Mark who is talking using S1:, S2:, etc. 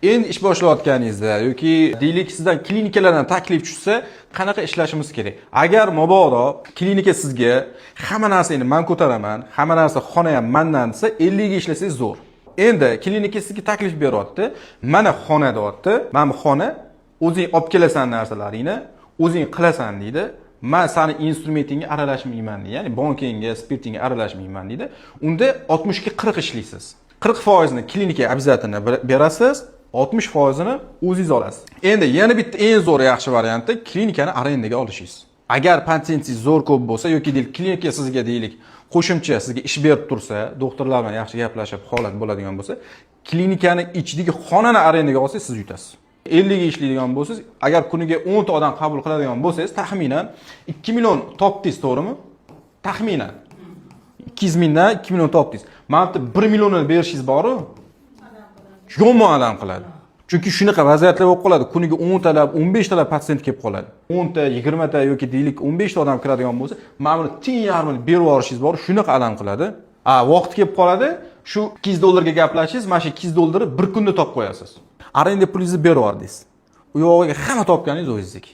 S1: Endi ish boshlayotganingizda yoki, deylik, sizdan klinikalardan taklif tushsa, qanaqa ishlashimiz kerak? Agar mabodo klinika sizga "Hamma narsani man ko'taraman, hamma narsa, xona ham mandan" desa, 50 ga ishlasangiz zo'r. Endi klinika sizga taklif beryapti. "Mana xona", deyapti. "Mana bu xona, o'zing olib kelasan narsalaringni, o'zing qilasan", deydi. "Man sani instrumentingga aralashmayman", deydi. Ya'ni bonkangga, spirtingga aralashmayman, deydi. Unda 60 ga 40 ishlaysiz. 40 foizini klinikaga обязательно berasiz, 60 foizini o'zingiz olasiz. Endi yana bitta eng zo'r, yaxshi varianti klinikani arendaga olishingiz. Agar patsientingiz zo'r ko'p bo'lsa yoki, deylik, klinika sizga, deylik, qo'shimcha sizga ish berib tursa, doktorlar bilan yaxshi gaplashib holat bo'ladigan bo'lsa, klinikani ichidagi xonani arendaga olsangiz, siz yutasiz. 50 ga ishlaydigan bo'lsangiz, agar kuniga 10 ta odam qabul qiladigan bo'lsangiz, taxminan 2 million topdingiz, to'g'rimi? Taxminan 200 mingdan 2 million topdingiz. Mana bu yerda 1 millionini berishingiz boru, yomon alam qiladi. Chunki shunaqa vaziyatlar bo'lib qoladi. Kuniga 10 talab, 15 talab patsient kelib qoladi. 10 ta, 20 ta yoki, deylik, 15 ta odam kiradigan bo'lsa, mana buni teng yarmini berib yuborishingiz bor, shunaqa alam qiladi. A, vaqt kelib qoladi, shu 200 dollarga gaplashingiz, mana shu 200 dollarni bir kunda topib qo'yasiz. Arenda pulingizni berib yubordingiz. U yog'iga hamma topganingiz o'zingizniki.